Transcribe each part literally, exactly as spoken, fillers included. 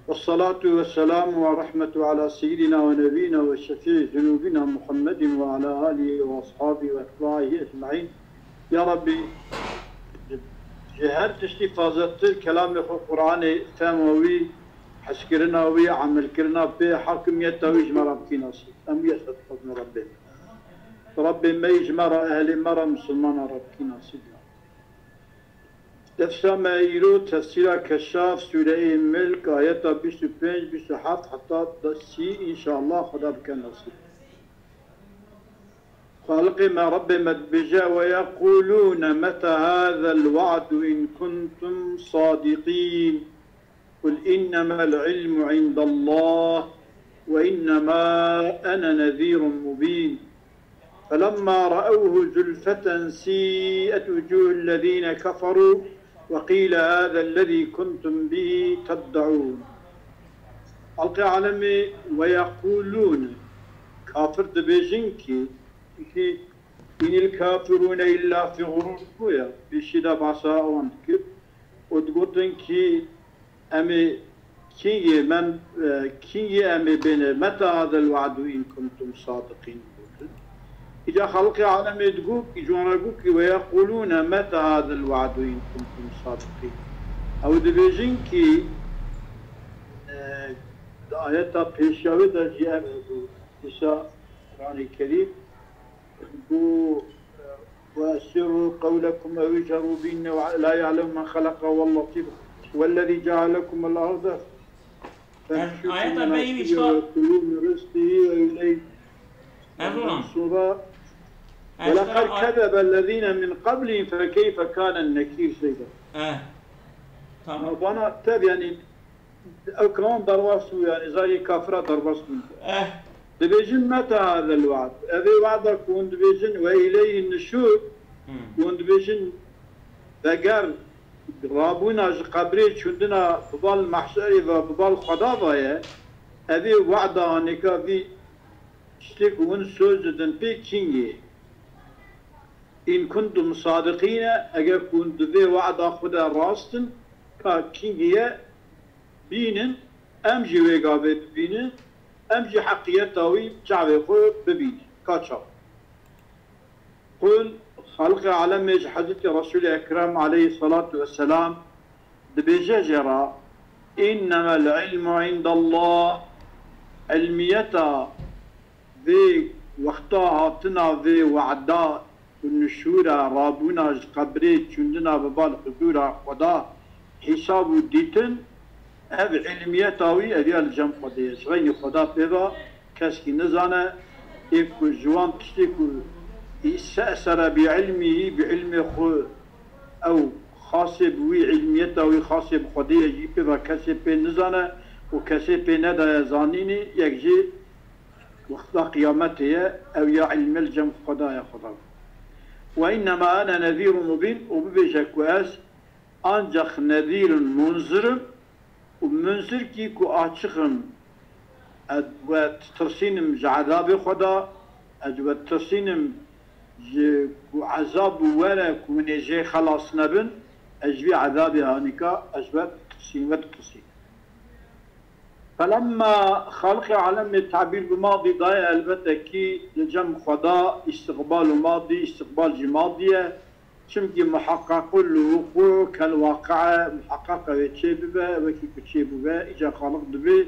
والصلاة والسلام والرحمة على سيدنا ونبينا وشفيع ذنوبنا محمد وعلى آله وأصحابه وأتباعه أجمعين. Ya Rabbî, ji her tiştî faziltir kelamê xwe Qur'anê, fehma wî, heskirina wî, emelkirina pê, hakimiyeta wî ji me re bikî nasîb. Em wî ez dixwazim Rabbê. Rabbê me yî ji me re, ehlê me re, misilmana re bikî nasîb. Dersa me îro tefsîra Keşaf, Sûreyê Milk, ayeta bîst û pênc, bîst û heft heta sî, înşallah Xweda bike nasîb. Xaliqê me, Rebbê me dibêje: "Ve yequlûne meta hazel wa'du in kuntum sadiqîn." قل إنما العلم عند الله وإنما أنا نذير مبين. فلما رأوه زلفة سيئت وجوه الذين كفروا وقيل هذا الذي كنتم به تدعون. Xalqê alemê ve yequlûne, kafir dibêjin ki, ki inil kafirûne illa fî xurûr bûye, pêşî de behsa wan dikir û digotin ki, Em ê kîngê men, e, kîngê em ê bêne, meta hadel wa'du in kuntum sadiqîn. Îca xelqê alemê digot, î ciwan re got ki, "Ve yequlûne meta hadel wa'du in kuntum sadiqîn." Ew dibêjin ki, e, di ayeta pêşiya wê de jî ev hebû. Dîsa Quranê Kerîm, Gu-, وأسروا قولكم أو اجهروا به إنه لا يعلم من خلق وهو اللطيف، والذي جعل لكم الأرض فامشوا في مناكبها وكلوا من رزقه وإليه. Ondan sonra, ولقد كذب الذين من قبلهم فكيف كان نكير. Seyda. Bana tev yani Ew kilam derbas bû, yani zarî kafira derbas bû. Eh. Dibêjin, "Meta hadel wa'd?" Ev ê wa'da ku hûn dibêjin, "Ve ileyhin nuşur", Hmm. ku hûn dibêjin, "Veger rabûna ji qebrê çûndina bi bal mehşerê ve bi bal Xweda ve ye", ev ê wa'da anêka vî tiştê ku hûn soz didin pê kîngê? In kuntum sadiqîne, eger ku hûn di vê wa'da xwe de rast in, ka kîngê ye, bînin, em jî wê gavê bibînin, em jî heqiyeta wî çavê xwe bibînin. Ka çawa? Qul, xelqê alemê ji Hezretî Resûlê Ekrem aleyhisselatu vesselam dibêje jê re, "Innemel ilmu indallah", ilmiyeta vê wexta hatina vê wa'da û nuşûra, rabûna ji qebrê, çûndina bi bal huzûra Xweda, hîsab û dîtin, ev ilmiyeta wî ev ya li cem Xwedê ye. Ji xeynî Xweda pê ve keskî nizane, ê ku ji wan tiştê ku îste'sere bi ilmihî, bi ilmê xwe, ew xasê bi wî ilmiyeta wî, xasê bi Xwedê ye, jî pê ve kesê pê nizane û kesê pê nedaye zanînê, yek jî wexta qiyametê ye, ew ya îlmê li cem Xwedayê Xweda. "Ve innema ene nezîrun mubîn", û bibêje ku ez ancax nezîr im, munzir im, û munzir kî ku açiq im, ez we ditirsînim ji ezabê Xweda, ez we ditirsînim ji ku ezab were ku hûn ê jê xelas nebin, ez ji vî ezabê hanîka ez we ditirsînim, we ditirsînim. Felemma xalqê alemê tebîr bi madî daye, elbete kî li cem Xweda îstiqbal û madî, îstiqbal jî madî ye. Çimkî muheqqequl wuqû kel waqia, muheqqeq ew ê çê bibe, wekî ku çê bûbe, îca xaliq dibê,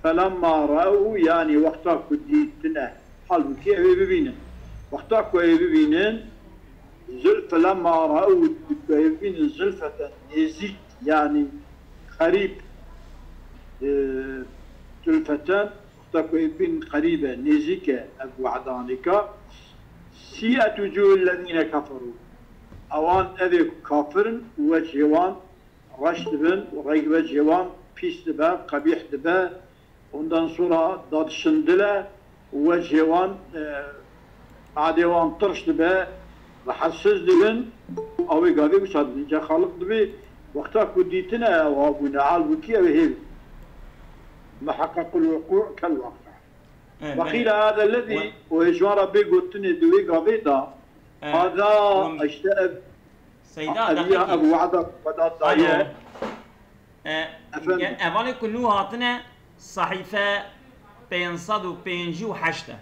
felemma re'û, yanî wexta ku dîtine. Halbûkî ew ê bibînin. Wexta ku ew ê bibînin, zul-, felemma re'û, ku ew ê bibînin, zulfeten, nêzîk, yanî qerîb, e, zulfeten, wexta ku ê bibînin qerîb e, nêzîk e ev we'danêka. Sî'et wucûhul lezîne keferû. Ewan ev ê ku kafir in û wecihê wan reş dibin û reng wecihê wan pîs dibe, qebîh dibe. Ondan sonra dadişindile û wecihê wan, e, adê wan tirş dibe, rehetsiz dibin. Ew ê gavê wisa dibin. Îca xaliq dibê, wexta ku dîtine ew habûne, halbûkî ew ê hêv. Muheqqequl wuqû kel waqia. Ve qîle hâzellezî, û ê ji wan re bê gotinê di wê gavê de, hâzâ, işte ev, ev ya, ev wada Xweda daye. E, Efendim? Ge-, hevalê ku nû hatine, sehîfe pênc sed û pêncî û heşt e.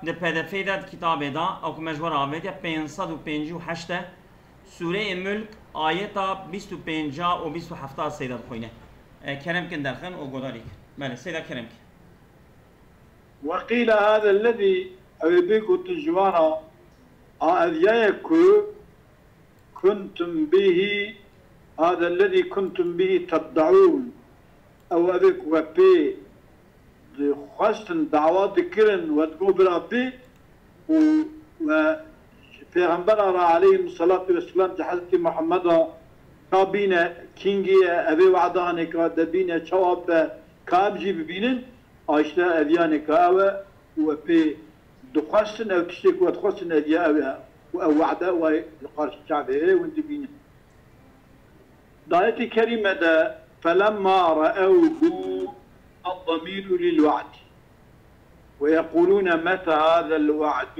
Di P D F'ê de, di kitabê de, ew ku me ji we re avêtiye, pênc sed û pêncî û heşt e. Sûreyê Mulk, ayeta bîst û pênca û bîst û hefta seyda dixwîne. E, kerem kin derxin û godarî kin. Belê, seyda kerem kin. وقيل هذا الذي، ew ê bê gotin ji wan re, a ev ya ye ku kuntum bihi, hâzellezî kuntum bihi ted'ûn. Ew, ev ê ku we pê dixwestin, dawa dikirin, we digot bira bê û we ji Pêxembera re aleyhî selatu vesselam, ji Hezretî Muhammeda ka bîne, kîngî ye, ev ê wada hanê ka de bîne, çawa be, ka em jî bibînin, a işte ev yanê ka ew e û we pê dixwestin, ew tiştê ku we dixwestin ev ya ew e û ew wade we li qarşî çavê heye hûn dibînin. Di ayetê kerîme de, فلما رأوه الضمير للوعد ويقولون متى هذا الوعد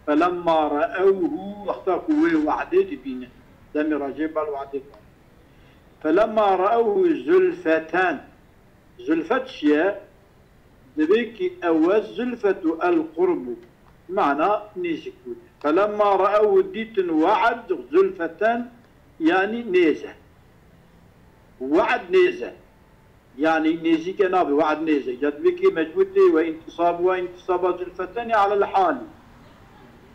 فلما رأوه، wexta ku wê we'dê dibînin, demê re jê bal we'dê bal. فلما رأوه زلفة، zulfet çi ye? Divê ki ew e zulfetu el qurbu. Mana nêzîkbûn. Felemma re'ewhu dîtin we'd zulfeten, yanî nêz e. We'd nêz e. Yanî nêzîke nabe, we'd nêz e. Ya divê ki mecbûr tê we întisab, we întisaba zulfeten ya alel halî.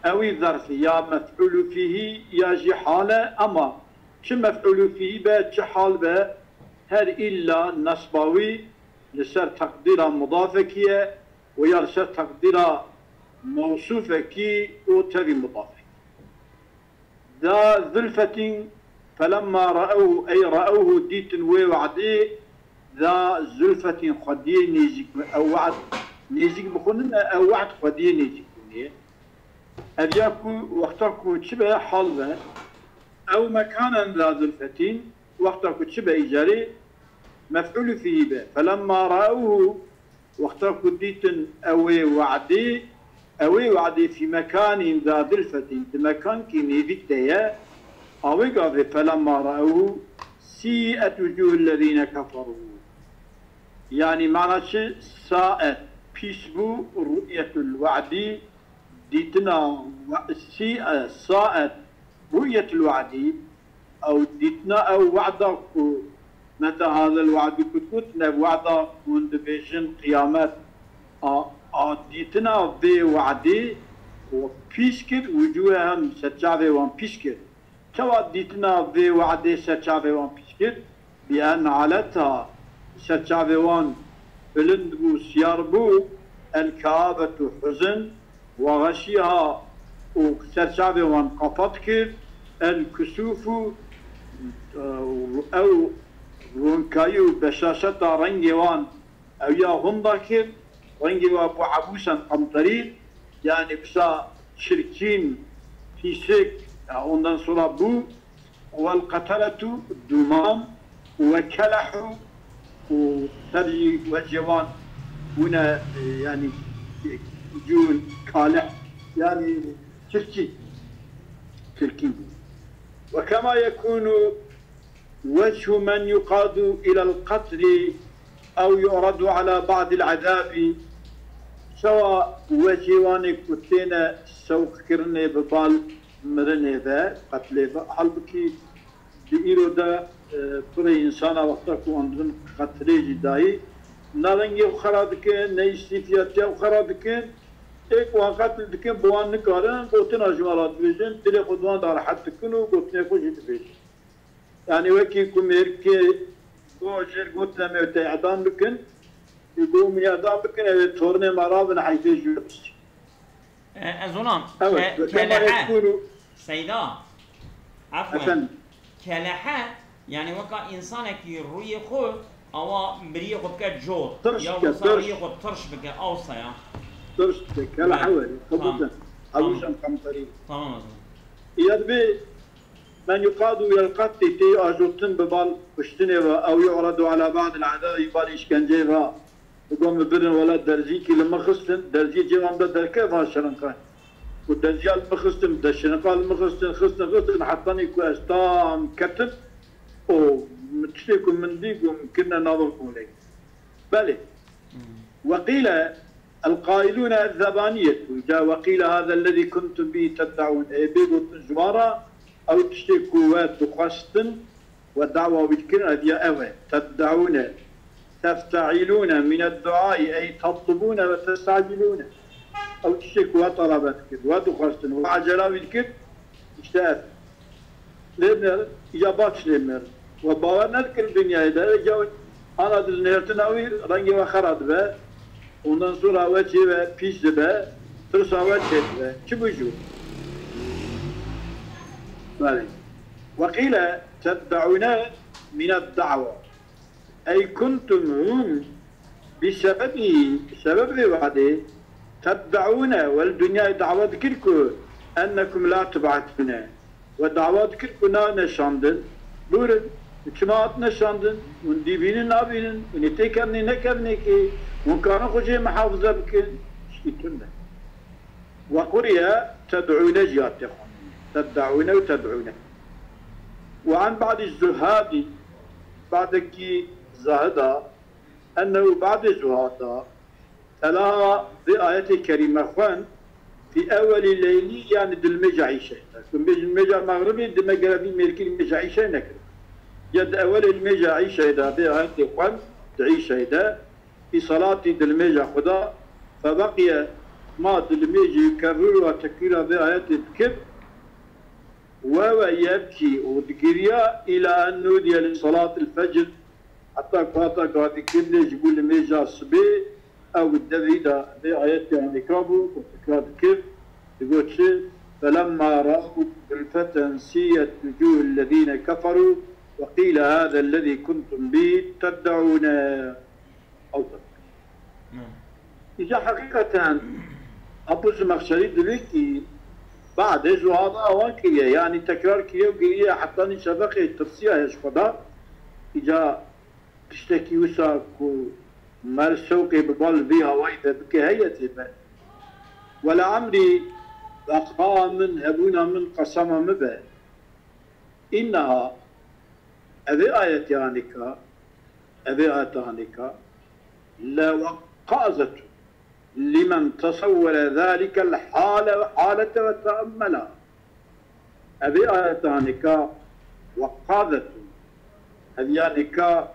Ewî zerfî ya mef'ûlû fîhî ya jî hal e, ama çi mef'ûlû fîhî be, çi hal be, her îlla nesba wî li ser teqdîra mudafekî ye û ya li ser teqdîra mewsûfekî û tevî mudafekî. Za zulfetin, felemma re'ewhu, ey re'ewhu, dîtin wê we'dê, za zulfetin, xwediyê nêzîk, ew we'd nêzîk bi xwe nîne, ew we'd xwediyê nêzîk bûnê. Ev ya ku wexta ku çi be hal be, ew mekanen za zulfetin, wexta ku çi be îcarê, mef'ûlû fîhî be. Felemma re'ewhu, wexta ku dîtin ewê we'dê, ewê we'dê fî mekanîn za zulfetin, di mekankî nêvîk de ye, a wê gavê felemma re'ewhu sî'et wucûhullezîne keferû. Yanî mana çi? Sa'et, pîs bû, ru'yetul we'dî, dîtina we-, sî'e, sa'et, ru'yetul we'dî, ew dîtina ew we'da ku meta hazel we'dî ku digotin, ev we'da ku hûn dibêjin qiyamet, a, a dîtina vê we'dê we pîs kir, wucûhe hem serçavê wan pîs kir. Çawa dîtina vê we'dê serçavê wan pîs kir? Bi en aleta, serçavê wan bilind bû, siyar bû, el kaabetu huzn, we xeşîha û serçavê wan qapa dikir, el kusûfu, ew ronkayî û beşaşeta rengê wan ew ya hunda kir, rengê wa bû ebûsen qemterî, yanî wisa çirkîn, pîsik, ya ondan sonra bû, wel qeteretu dumam, we kelehu, û serî wecê wan bûne, e, yanî, e, cûn, kaleh, yanî çirkî, çirkî bû. Ve kema yekûnu وجه من يقاد إلى القتل أو يعرض على بعض العذاب. Çawa wecê wanê ku têne sewqkirinê bi bal mirinê ve, qetlê ve, halbikî di îro de, e, pirê însana wexta ku wan dibin qetlê jî dayî, ne rengê xwe xera dikin, ne îstîfiyatiya xwe xera dikin, ê ku wan qetl dikin, bi wan nikarin gotina ji wan re dibêjin, dilê xwe di wan de rehet dikin û gotinê xwe jî dibêjin. Yanî wekî ku mêrikê go jêr gotin em ê te edam bikin, ê go min edam bikin, ew ê tornê me rabin heyfê ji we bistî. E, ez ona, Evet, ke-, ve kema kelehe, yekûnu. Seyda, efwen, Efendim? Kelehe, yani weka insanekî rûyê xwe, awa biriyê xwe bike cor, Tirş ya bike, wisa tirş. Rûyê xwe tirş bike, awsa ya. Tirş bike, kelehe Belê. Were, Tamam. Qebûl de. Tamam. Ewîjan kamterî. Tamam o zaman. Ya divê Men yuqadu yel qetlî tê ajotin bi bal kuştinê ve, ew yu'radu ala ba'dil azabi, bal îşkenceyê ve. Digo min birin, wela derzîkî li min xistin, derziyê cê wan de derket, van şirinqe. Û derziya li min xistin, de şirinqa li min xistin, xistin, xistin, hetanî ku ez tam ketim û Min tiştê ku min dî ku min kirine navê holê. Belê. وقيل القائلون الزبانية. Ca وقيل هذا الذي كنتم به تدعون. Ê bê gotin ji wan re, ew tiştê ku we dixwestin, we dawa wî dikirin, ev ya ev e. تدعون. تفتعلون من الدعاء، أي تطلبون وتستعجلون. Ew tiştê ku we talebe dikir, we dixwestin, we ecela wî dikir, işte ev. Lê mir, ya baş lê mir. We bawer nedikirin dinyayê de, ya ana di nêrtina wî rengê we xera dibe, ondan sonra we cihê we pîs dibe, tirsa we çêdibe. Çi bû jû? Belê. وقيل تدعون من الدعوة. أي كنتم هم بسببه، sebeb vê wadê, تدعون، we li dinyayê dawa dikir ku أنكم لا تبعثون. We dawa dikir ku nane şandin, bûrin, çima hatine şandin, hûn dîvînin nabînin, hûn ê têkevnê nekevnê kê, hûn karin xwe jê mihafize bikin, tiştî tune. وقرئ تدعون jî hatiye xwendin. تدعون û تدعون. وعن بعض الزهاد، badekî zahida, أنه بعض الزهاد، tela vê ayetê kerîme xwend, في أول الليل، yani di limêja îşayê de. Ku bêjin limêja mexribê, dime gere vî mêrkî limêja îşayê nekirin. Ya di ewelê limêja îşayê de vê ayetê xwend, di îşayê de, في صلاة، di limêja xwe de, فبقي، ma di limêjê يكررها، tekrîra vê ayetê dikir, وهو يبكي، û digiriya، إلى أن نودي لصلاة الفجر، heta ku hata gavîkirinê ji bo limêja sibê, ew di devî de vê ayetê anika bû û tekrar dikir, digot çi? فلما رأوا زلفة سيئت وجوه الذين كفروا وقيل هذا الذي كنتم به تدعون. Ew da. Hı. Îca heqîqeten Abu Zemexşerî divê kî badê zuhada wan kiriye, yanî tekrar kiriye û giriye heta nî şefeqê tirsiya hêj xwe da. Îca tiştekî wisa ku mer sewqê bi bal vî hawayî de bike heye zêde. Wela emrî beqa min, hebûna min, qesema min be. Înneha, evê ayetê anika, evê ayetê anika, leweqazetun limen tesewwere zalikel hale, halete ve teemmela. Evê ayetê anika weqazetun. Ev ya nika,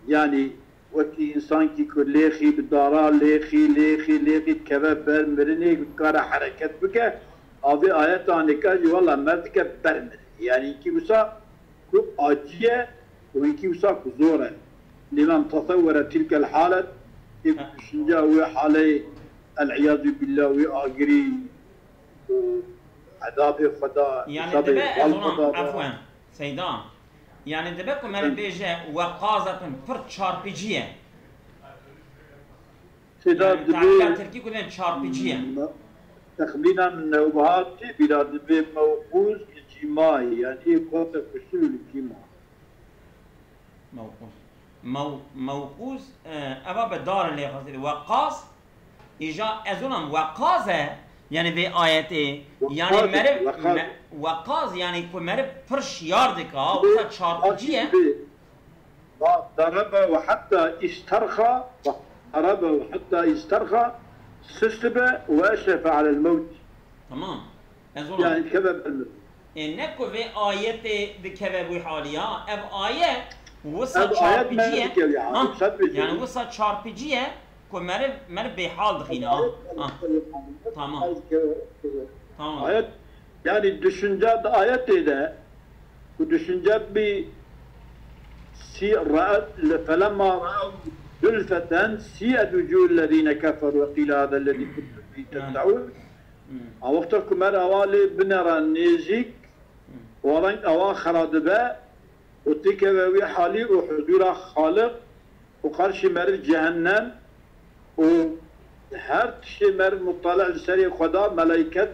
yanî wekî însankî ku lêxî bi dara lêxî, lêxî, lêxî dikeve ber mirinê, ku dikare hereket bike, avê ayeta nika jî wela merdike ber mirinê. Yanî kî wisa ku acî ye û hinkî wisa ku zor e. Lîmen tesewwere tîlkel halet, ê ku Ha. düşünce wê haleyê, el-îyazû bîllah, wê agirî û edabê Xweda, Yani hesabê dibe, ez bal ona, Xweda be. Efwen, Seyda. Yani dibe ku meriv Hı. bêje weqazetun pir çarpıcı ye. Seyda Yani dibê tarîka tirkî ku ne çarpıcı ye. me-, texmîna min newbiha tê bîra dibê mewqûz li cîmayê, yani ê kota kusur li cîma. Mewqûz. Mew-, mewqûz, e, eva bi dar lê xwestê. Weqaz, îja ez onam weqaz e, yani vê ayetê, yani Weqaz, meriv, weqaz. me-, weqaz, yani ku meriv pir şiyar dika, wisa çarpıcı ye. Darebe ve hatta isterha, darebe ve hatta isterha, sist be ve eşrefe alel mewt. Tamam. Ez ona. Yani keve ber mirinê. E, ne ku vê ayetê dikeve wî halî ya. Ev ayet wisa Ev ayet çarpıcı ye. meriv dikeve ya. Ha, Ev sed bir şey. Yani wisa çarpıcı ye ku meriv, meriv bêhal dixîne, ha. Ayet Ha. meriv dikeve. Tamam. Ayet dikeve. Tamam. Ayet, yani düşünce de ayetê de, ku düşünce bi si-, ra'et, le-, felemma ra'ev zulfeten si'et wucuhellezîne keferû ve qîle hâzellezî kuntum bihî Yani. tedde'ûn. Hmm. A wexta ku mer awa lê binere nêzîk, Hmm. û reng awa xera dibe, û têkeve wî halî û huzûra Xaliq û qarşî meriv cehennem û her tiştê meriv mutala li serê xwe da, melaiket,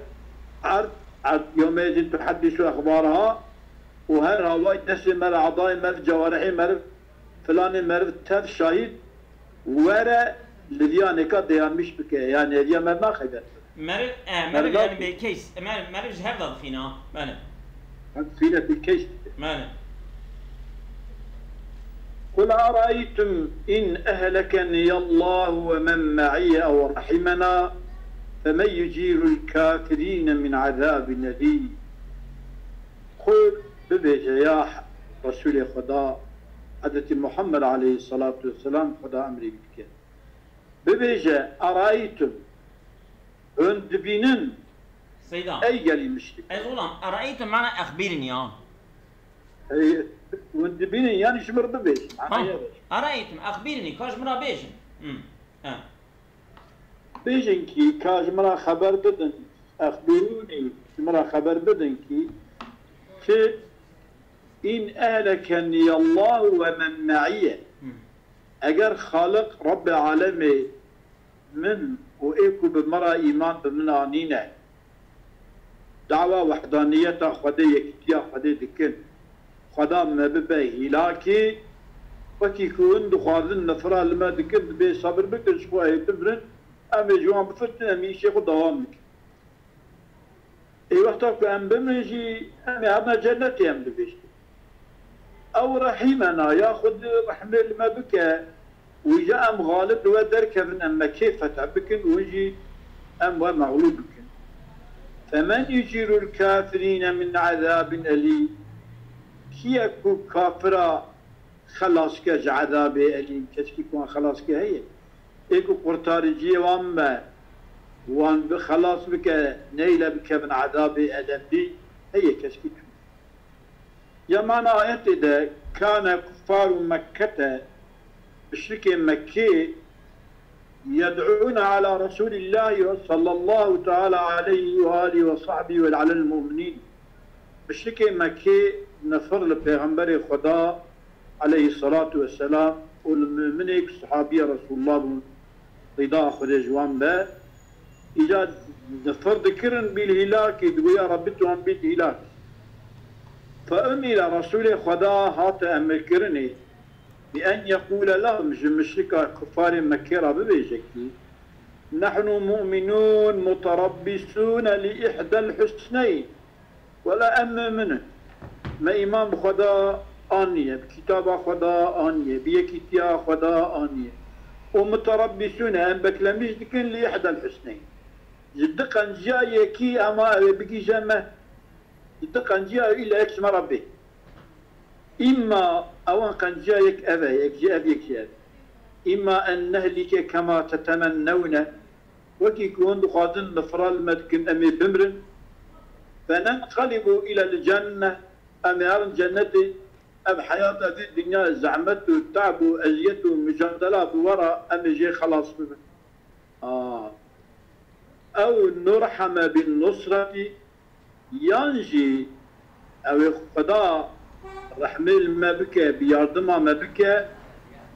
erd, erd, yewmeyezîn tuheddîsu exbaraha û her hawayî destê meriv, edayê meriv, cewarihê meriv, filanê meriv tev şahîd were li vî anêka deyanmîş bike. Yani hêviya meriv naxebite. Meriv, e, meriv Meriv yani naxebite. bê keys, e, meriv, meriv ji hev da dixîne, ha. Bele. Em fîle bi keş. Bele. قل أرأيتم إن أهلكني الله ومن معي أو رحمنا فمن يجير الكافرين من عذاب أليم. Qul, bibêje ya Resulê Xuda, Hezretî Muhammed aleyhisselatu vesselam, Xuda emrê wî dike. Bibêje, eraytum, hûn dibînin, Seyda. Ey gelî mişrik. Ez olam, eraytum mana exbîrin ya. Ey, hûn dibînin, yani ji min re bibêjin. Ha, Mana ye. Eraytum, exbîrin, ka ji min re bêjin. Hmm. Ha. Bêjin ki, ka ji min re xeber bidin, exbîrûnî, ji min re xeber bidin ki, çi in ehlekenî Allahu ve men me'iye. Hmm. Eger Xaliq Rabbê Alemê min û ê ku bi min re îman bi min anîne, dawa wehdaniyeta Xwedê, yekîtiya Xwedê dikin, Xweda me bibe hîlakê, wekî ku hûn dixwazin nifra li me dikin, dibê sebir bikin, ji xwe hê bimirin, em ê ji wan bifirtin, em ê îşê xwe dewam bikin. Ê wexta ku em bimirin jî, em ê hebna cennetê, em dibêjin. Ew rehîmena, ya Xwedê rehmê li me bike, wîja em xalib li we derkevin, em Mekkê fetih bikin û jî em we mexlûb bikin. Femen yucîrul kafirîne min ezabin elîm. Kî ye ku kafira xelas ke ji ezabê elîm, kesekî ku wan xelas ke heye? Ê ku qurtariciyê wan be, wan bi xelas bike, neyle bikevin ezabê elemlî, heye, kesekî tune. Ya mana ayetê de, kane kuffaru Mekkete, müşrikê Mekkê, yed'ûne ala Resulîllahî sallallahu teala aleyhi ve alîhi ve sahbihi ve alel mu'minîn. Müşrikê Mekkê nifir li Pêxemberê Xweda aleyhisselatu vesselam û li muminêk, sahabiya Resulullah bûn, rîda Xwedê ji wan be, îca nifir dikirin bîl hîlakî, digoya Rebbi tu wan bît hîlak. Fe umîre, Resulê Xweda hate emirkirinê, bi en yekûle lehum, ji müşrika kufarê Mekkê re bibêje kî, nehnu mu'minûn muterabbisûne li ihdel husneyn. Wela em mumin in. Me îman bi Xweda aniye, bi kitaba Xweda aniye, bi yekîtiya Xweda aniye. Û muterabbisûne, em beklemîş dikin li ihdel husneyn. Ji di qenciya yekî, ema ew ê bigihîje me. Ji di qenciya îlla yek ji me re bê. Îmma ewan qenciya yek ev e, yek jî ev, yek jî ev. Îmma en nehlike kema tetemennewne, wekî ku hûn dixwazin nifra li me dikin, em ê bimrin. Fenenqelibu ilel cenne, em ê herin cennetê, ev heyata vê dinyayê zehmet û te'b û eziyet û micadela bi we re, em ê jê xelas bibin. A. Ew nurheme bin nusretî, yan jî ew ê Xweda rehmê li me bike, bi yardima me bike,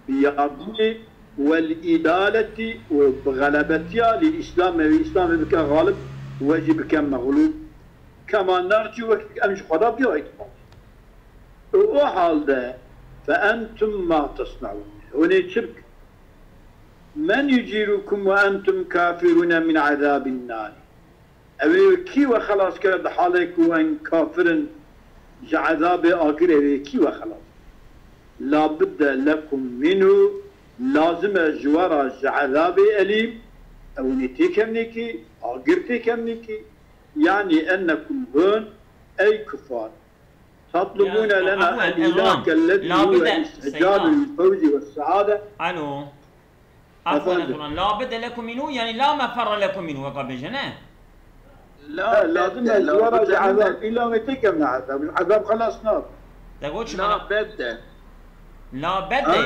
bi yardimê, wel îdaletî û bi xelebetiya li Îslamê, wê Îslamê bike xalib, we jî bike mexlûb. Kema nercû, wekî em ji Xweda biya îtibar. Û o halde fe entum ma tesneûn. Hûn ê çi bikin? Men yucîrukum ve entum kafirûne min ezabin nâr. Ew ê kî we xelas ke di halê ku wen kafir in ji ezabê agirê, wê kî we xelas? La budde lekum minhu, lazim e ji we re ji ezabê elîm, ew ê têkevnê kî, agir têkevnê kî. Yani ennekum hûn, ey kuffar, tatlubûne lena el-îlâke ellezî huve îstîcalun lil-fewzî wes-se'ade. Alo. Efendim. Afwan, la budde lekum minhu, yani la meferre lekum minhu, weka bêje, ne? La, lazim e ji we re ji ezab. Îlla wê têkevne ezab. Ezab xelas nabe. Te got çi mana? La bedde. La bedde. Ha?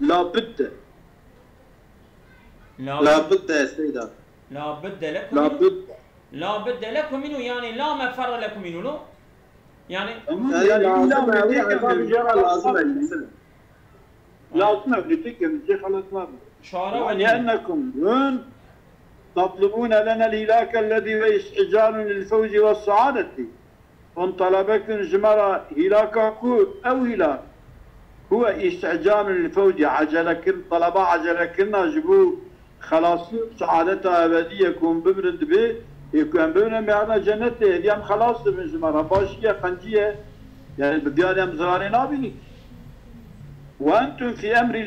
La budde. La budde, Seyda. La budde lekum minhu. La budde. La budde lekum minhu, yani la meferre lekum minhu, lo? Yani, yani, yani, illa wê têkevne, lazim e, lazim e. Lazim e, wê têkevne, jê xelas nabe. Çare yani, ennekum hûn tatlubûne lenel hîlâke ellezî huve îstîcalun lil-fewzî wes-se'adetî. Hûn telebe kin ji me re hîlaka ku ew hîlak huve îstîcalun lil-fewzî, ecelekirin, teleba ecelekirina ji bo xelasî û seadeta ebedî ye ku hûn bimirin dibê, ê ku em bimirin em ê herin cennetê, hêdî em xelas dibin ji me re. Başî ye, qencî ye, yani bi diyarî em zirarê nabînin. Ve entum fî emrî,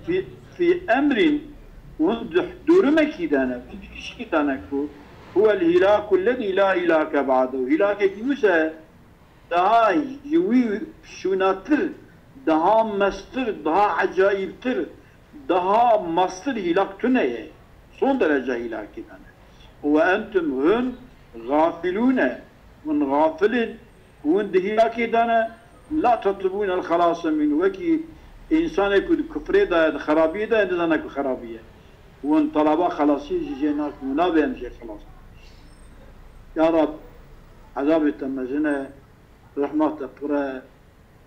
fî, fî emrîn, hûn di durumekî de ne, hûn di gişkî de ne ku huwel hîlâku lezî lâ hîlâke ba'dehu. Hîlakekî wisa daha ji wî şûnatir, daha mestir, daha ecayîbtir, daha mastir hîlak tune ye. Son derece hîlakî de ne. Ve entum, hûn, gafilûne, hûn gafil in, hûn di hîlakê de ne, la tetlubûne el xelase mîn, wekî însanê ku di kufrê de ye, di xerabiyê de ye, nizane ku xerabî ye. Hûn talaba xelasiyê jî jê nakin, hûn nabê em jê xelas. Ya Rab, ezabê te mezin e, rehma te pir e,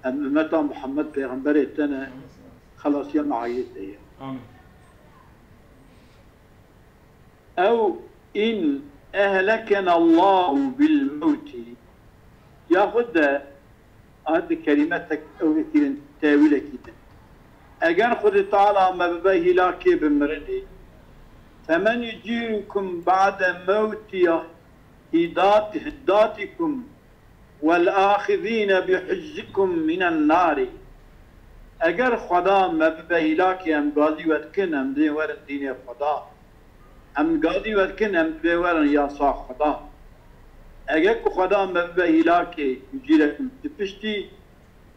em ummeta Muhammed pêxemberê te ne, xelasiya me aîdê te ye. Amin. Ew in ehlekena Allahu bil mewtî, yaxud de a di kerîme tek ew ê kirin tewîlekî din. Eger Xwedê Teala me bibe hîlakê bi mirinê, femen yucîrukum ba'de mewtî hîdat-, hiddatikum wel axizîne bi hiczikum minen narî. Eger Xweda me bibe hîlakê, em gazî we dikin, em dê werin dînê Xweda. Em gazî we dikin, em divê werin yasa Xweda. Eger ku Xweda me bibe hîlakê, yucîrekum, di piştî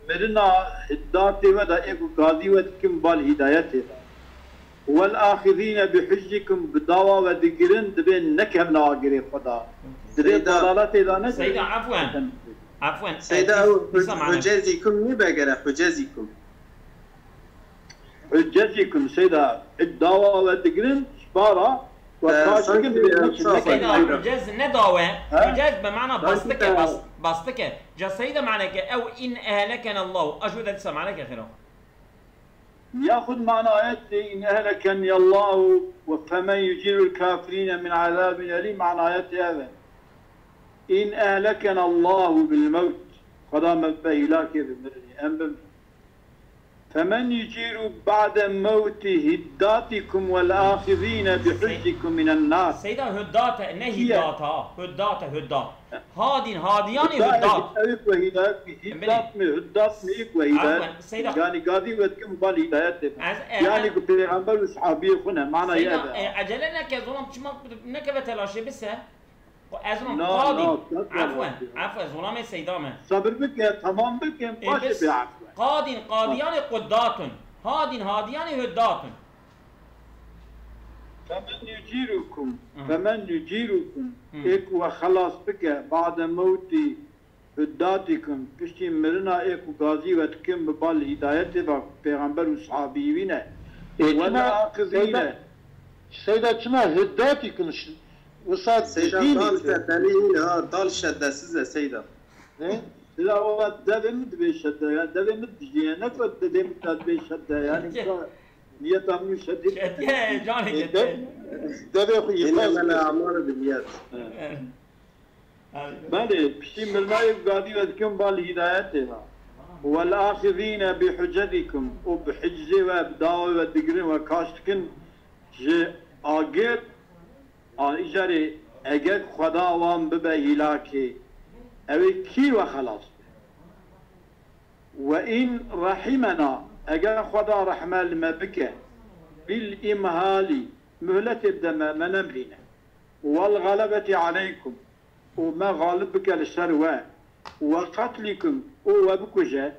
mirina hiddatê we de ê ku gazî we dikin bal hîdayetê de. Wel axizîne bi hiczikum, bi dawa we digirin, dibê nekevne agirê Xweda. Dibê Seyda, dalaletê de ne. Seyda, afwen. Afwen. Seyda, e, ew dîsa mane. Hucezîkum nî begere, hucezîkum. Hucezîkum, Seyda, dawa we digirin, ji bara we, e, kaş dikin, dibê e, nekevne. Seyda, hucez ne dawe, he? Hucez bi mana bastike, bas-, bastike. Ca Seyda maneke ew in ehlekene Allahu. Ajo de dîsa maneke xêra. Yaxud manayetê in ehlekenniyallahu ve femen yucirul kafirine min azabin elîm, manayetê ev e. In ehlekenallahu bil mewt. Xweda me bibe hîlakê bi mirinê, em bimirin. Femen yuciru ba'de mewti hiddatikum wel axizine bi hiczikum minen nar. Seyda, huddate, ne hiddata, huddate, huddat. Hadîn, hadiyanê huddat. Ew ku hîdayet, hiddat mi, huddat mi, ku hîdayet. Afwen, Seyda. Yani gazî we dikim bal hîdayet de. Ez, e, Yani e, ku pêxember û sahabiyê xwe ne, manayê Seyda, ev e. E, ecele neke, zolam çima nekeve telaşê bise. Ez rom qadîn. Afwen, afwen, zolamê Seyda me. Sabir bike, tamam bike, e, baş e bê afwen. Qadîn, qadiyanê quddatun. Hadîn, hadiyanê huddatun. Femen yucirukum, femen yucirukum. Ê ku we xelas bike, ba'de mewtî huddatikum, piştî mirina ê ku gazî we dikin bi bal hîdayetê ve pêxember û sahabî wî ne. Ê, wel çima, axizîne. Seyda, Seyda çima huddatikum ş-, wisa Seyda dînî dal ki? Şeddelî hîn ha, dal şeddesiz e Seyda. Ne? Seyda, o devê min dibê şedde ya, devê min dijî ye, ne ku devê min dibê şedde yani. Niyeta min şedî. Şeddiye, canê. E, de-, devê xwe îfaz. Amar bi niyet. Belê, piştî mirnayê gadî ve dikin bal hîdayetê ve. Wel axizîne bi hucedikum, û bi hicizê ve, bi dawê ve digirin ve kaş dikin ji agir, a îcarê eger Xweda wan bibe hîlakê, ew ê kî we xelas be? Ve in rehimena, eger Xweda rehme li me bike, bil imhali, muhletê bide me, me nemirîne. Wel galebeti aleykum, û me galib bike li ser we, we qetlikum, û we bikuje,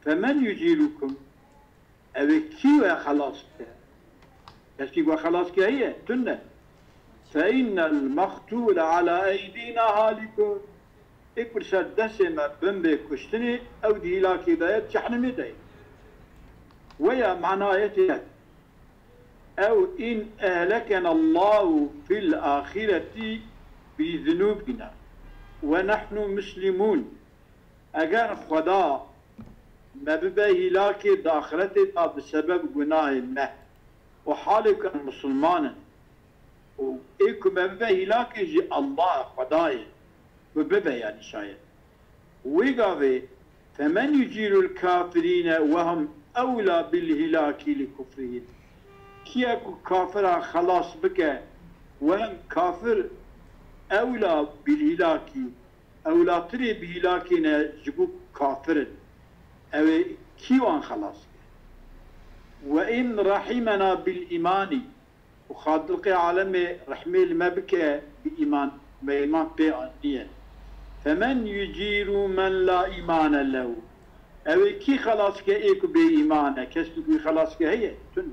femen yucîrukum, ew ê kî we xelas bike? Kesî we xelas ke heye? Tune. Fe innel meqtûle ala eydîna halikun. Ê ku li ser destê me bin bê kuştinê, ew di hîlakê de ye, di cehnimê de ye. Weya manayetê ye. Ew in ehlekena Allahu fil axireti bi zunubina ve nahnu muslimun. Eger Xweda me bibe hîlakê di axiretê de bi sebeb gunahê me û halê ku em misilman in û ê ku me bibe hîlakê jî Allah Xwedayê ku bibe, yanî şayet. Wê gavê, femen yucîrul kafirîne ve hum ewla bil hîlakî li kufrihim. Kî ye ku kafira xelas bike, ve hum kafir ewla bil hîlakî, ewlatirê bi hîlakê ne ji bo kafir in. Ew ê kî wan xelas bike? Ve in rahimena bil îmanî, û Xaliqê alemê rehmê li me bike bi îman, me îman pê aniye. Femen yucîru men la îmane lehu. Ew ê kî xelas ke ê ku bê îman e? Kes ku xelas ke heye? Tune.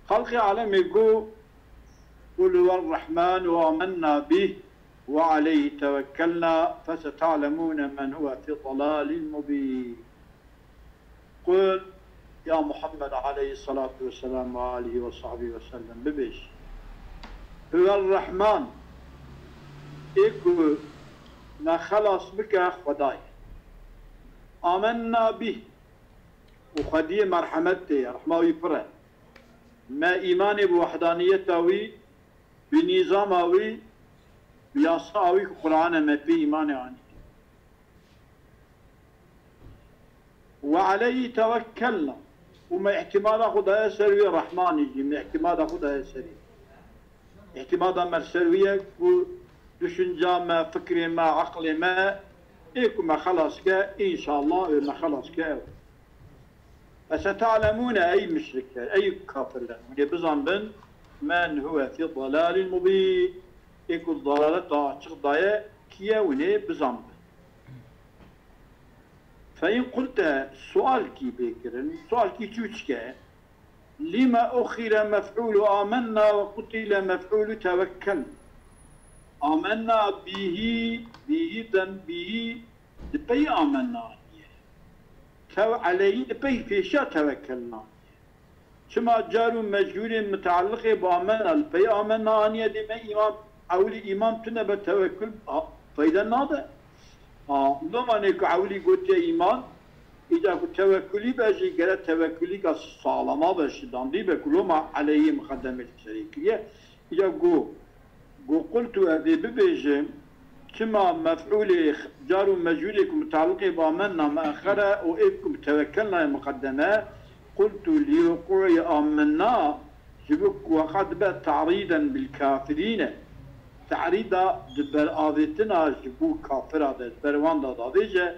Xalqê alemê got, Qul huwerrahmanu amenna bih ve aleyhi tewekkelna fesete'lemûne men huve fî dalalin mubîn. Qul, ya Muhammed aleyhissalatu vesselam ve alihi ve sahbihi ve sellem, bibêj, Huwerrahman, ê ku me xelas bike, Xwedayê. Amenna bih, û Xwediyê merhemet tê ye, rehma wî pir e. Me îmanê bi wehdaniyeta wî, bi nîzama wî, bi yasa wî ku Qur'an e, me pê îmanê anî. Ve aleyhi tewekkelna. Û me îtimada xwe daye ser wî, Rehmanî jî me îtimada xwe daye serî. Îtimada me ser wî ye ku düşünca me, fikrê me, eqlê me ê ku me xelas ke, înşallah ê me xelas ke ew. Fesete'lemûne ey muşrikler, ey kafirler. Hûn ê bizanbin, men huve fî dalalin mubîn. Ê ku dalaleta açiq daye, kî ye, hûn ê bizanbin. Fe in qulte, sualkî bê kirin, sualkî çûçik e. Lime uxire mef'ûlu amenna ve qutîle mef'ûlu tewekkel. Amenna bîhî, bîhî den bîhî di pey amenna aniye. Tew eleyî di pey pêşiya tewekkelna aniye. Çima car û mecûrên mitealliqê bi amenna li pey amenna aniye, dê me îman, ewilî îman tune be, tewekkul, a, feyde nade. A, loma nê ku ewilî gotiye îman, îca ku tewekkulî be jî gere tewekkulîka saxlama be, şidandî be ku loma eleyî miqedemê li serê kiriye. Îca ku, ku qultu, ez ê bibêjim, çima mef'ûlê car û mecûlê ku mutaliqê bi amenna muexxer e û ê ku bi tewekkelna ye muqeddem e, qultu lî wuqû'î amenna, ji bo ku weqa dibe te'rîden bil kafirîne, te'rîda di beravêtina ji bo kafira de, di ber wan de davêje,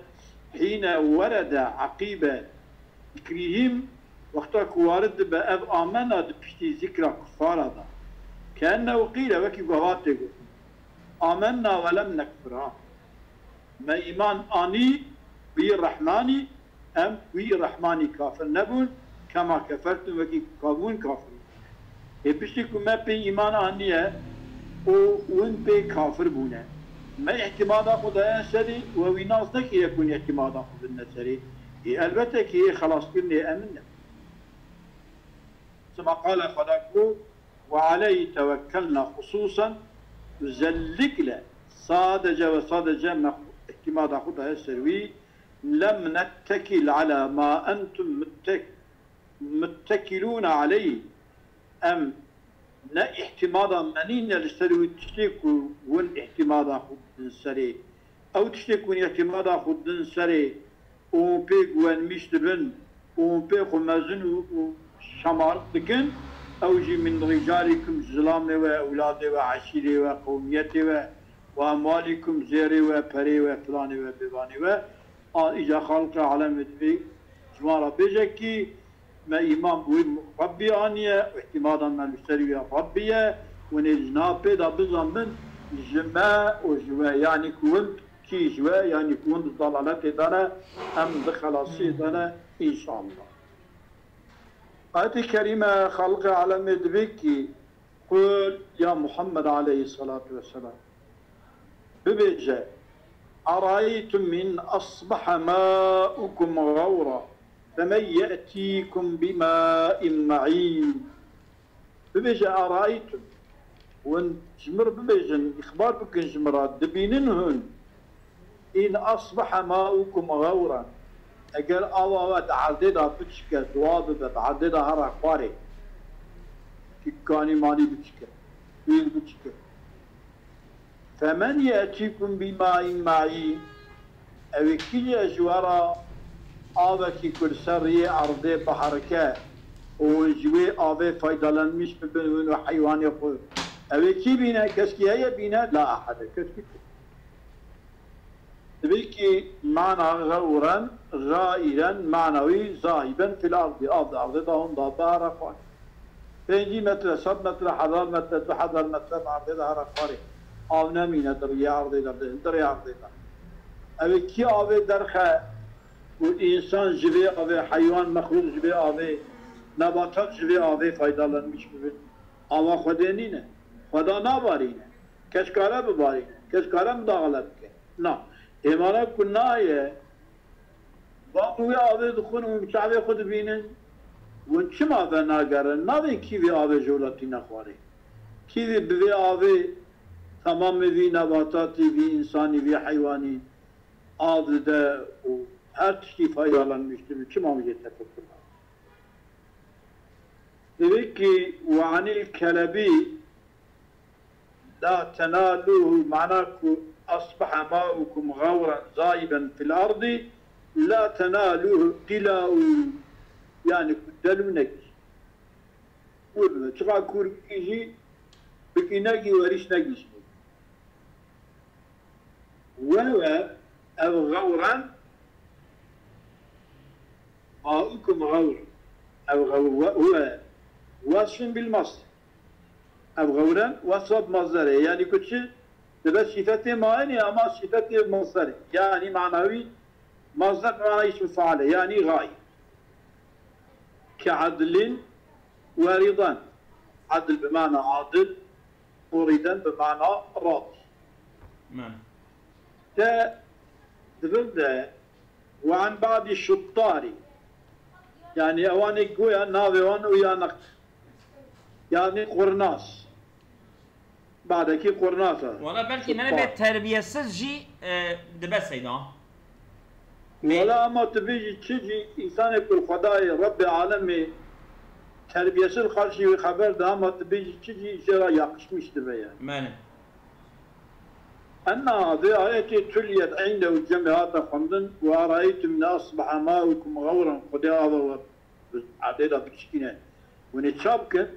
hîne werede eqîbe zikrîhîm, wexta ku warid dibe ev amena di piştî zikra kufara de. Keennehu qîle, wekî ku heva tê gotin. Amenna ve lem nekfir, ha. Me îman anî, wî Rehmanî, em wî Rehmanî kafir nebûn, kema kefertum, wekî ku bûn kafir. Ê piştî ku me pê îman aniye û win pê kafir bûne. Me îtimada xwe daye serî we wî nas nekiriye ku win îtimada xwe bidine serî. Ê elbete ki ê xelaskirinê em ne. Sima qala Xweda ku, "Ve aleyhi tewekkelna" xususen, özellikle, sadece ve sadece me îtimada xwe daye ser wî, "Lem nettekil ala ma entum muttek-, muttekilûne aleyh." Em ne îhtimada me nîne li ser wî tiştê ku hûn îhtimada xwe didin serê. Ew tiştê ku hûn îhtimada xwe didin serê û hûn pê guvenmîş dibin û hûn pê xwe mezin û, û şemarik dikin, ew jî min rîcalikum, ji zilamê we, ewladê we, eşîrê we, qewmiyetê we, û emwalikum, zêrê we, perê we, filanê we, bêvanê we, A, îca Xaliqê alemê divê ji wan re bêje kî me îman bi wî Rebbî aniye, îtimada me li ser wî Rebbî ye, hûn ê ji nav pê de bizanbin ji me û ji we, yanî ku hûn kî ji we, yanî ku hûn di dalaletê de ne, em di xelasiyê de ne, înşallah. Ayetê kerîme Xaliqê alemê divê kî Qul, ya Muhammed aleyhissalatu vesselam, bibêje, "Eraeytum in asbaha maukum gawra, femen ye'tikum bima'in ma'in." Bibêje, "Eraeytum." Hûn ji min re bibêjin, îxbar bikin ji min re, dibînin hûn, "In asbaha maukum gawran." Eger ava we di erdê de biçike, dua bibe, di erdê de here xwarê, kî kanî manî biçike, pîl biçike. "Femen ye'tikum bima'in ma'in." Ew ê kî ye ji we re avekî ku li ser riyê erdê biherike û hûn ji wê avê faydalanmîş bibin, hûn û heywanê xwe? Ew ê kî bîne? Keskî heye bîne? La ehede, keskî. Divê kî mana xewren, xairen, mana wî zahiben fil ardî, av di erdê de hûn da bihara xwarê. Pêncî metre, sed metre, hezar metre, du hezar metre di erdê de here xwarê. Av nemîne di riyê erdê de, di hundirê erdê de. Ew ê kî avê derxe û însan ji vê avê, heywan, mexlûq ji vê avê, nebatat ji vê avê faydalanmîş bibin? Ava Xwedê nîne. Xweda nabarîne. Kes kare bibarîne. Kes kare mudaxile bike. Na. Hêmana ku naye, van wê avê dixwin û çavê xwe dibînin, win çima venagerin? Navê kî vê avê ji wila tîne xwarê? Kî vê bi vê avê temamê vî nebatatî, vî însanî, vî heywanî av dide û her tiştî faydalanmîş dibe? Çima wê jê tefekur nake? Divê kî we anil kelebî la tenaluhu, mana ku asbaha maukum gawran zayiben fil ardi, la tenaluhu dilau, yani ku delû nekî. Kûr bibe. Çiqa kûr bikî jî, bikî nekî, werîş negihîşî. Wewe, ev gawran, maukum gawr. Ev gawr, we, we, wasfun bil masdar. Ev gawren wasfa bi masdar e. Yani ku çi? Dibe sifetê maenê ama sifetê masdar e. Yani manawî masdar bi mana ismi faal e. Yani gayr. Ke adlin we ridan. Adl bi mana adil û ridan bi mana radî. Mem. Te di vir de we an ba'dî şuttarî. Yani ewanê goya navê wan û yanik. Yani qurnas. Badekî qurnas e. Wala belkî ne Şuttar. Be terbiyesiz jî, e, dibe seyda. Wala ama tu bêjî çi jî, însanê ku Xwedayê Rebbê alemê terbiyesiz qarşî wî xeber da, ama tu bêjî çi jî jê re yakışmış dibe yani. Mene. Enna vê ayetê tuliyet inde û cemê hate xwendin, ve araytum ne asbaha maukum gawran, Xwedê ava we bi erdê de bikişkîne, hûn ê ça bikin?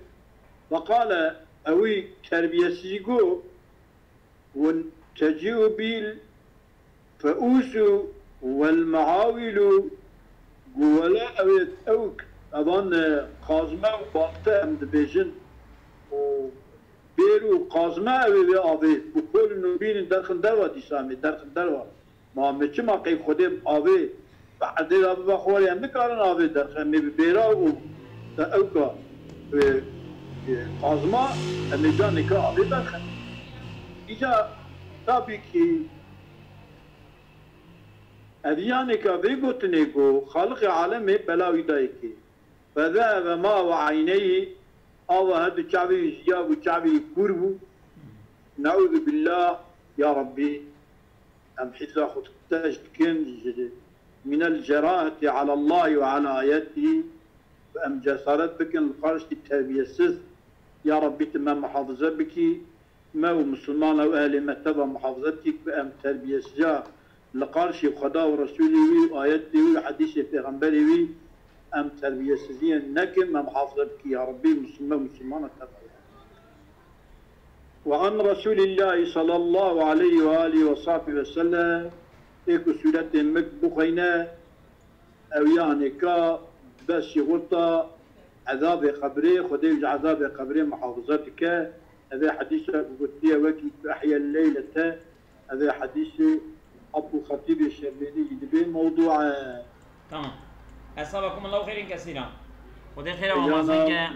Feqale, ewî terbiyesizî got, hûn tecî'u bîl feûsû wel meawîlû, got, wela ew ê ewk, evan, e, qazme û balte em dibêjin û bêr û qazme ew ê vê avê bikolin û bînin derxin derva dîsa em ê derxin derva. Ma me çima qey Xwedê avê bi erdê de bibe xwarê, em nikarin avê derxin, em ê bi bêra û te ewka, e, e, qazma, em ê canika avê derxin. Îca tabî kî ev yanêka vê gotinê ku Xaliqê alemê bela wî dayê kê. Fezehebe ma ve eyneyhî, ava her du çavê wî jiya bû, çavê wî kûr bû. Neûzu billah, ya Rabbî, em hîza xwe tecd dikin ji minel ceraheti alallahî ve ala ayetihî, ve em cesaret bikin li qarşî terbiyesiz. Ya Rabbî, tu me muhafize bikî, me û misilmana û ehlê me teva muhafize bikî ku em terbiyesiza li qarşî Xweda û Resûlê wî û ayetê wî û hedîsê Pêxemberê wî em terbiyesiziyên nekin, me muhafize bikî ya Rebbî, misilme û misilmana teva. Ve an Resûlîllahî sallallahu aleyhi ve alîhi ve sahbî ve sellem, ê ku sûretê mik bixweyne, ew yanê ka bes jî xurta ezabê qebrê, Xwedê ji ezabê qebrê muhafize dike. Ev ê hedîsa ku gotiye, wekî tu ehye leylete, ev ê hedîsê Abdulxetîbê Şerbênî jî dibê mewdû e. Tamam. Esabakumullahu xeyrin kesîra. Xwedê xêra we mazin ke.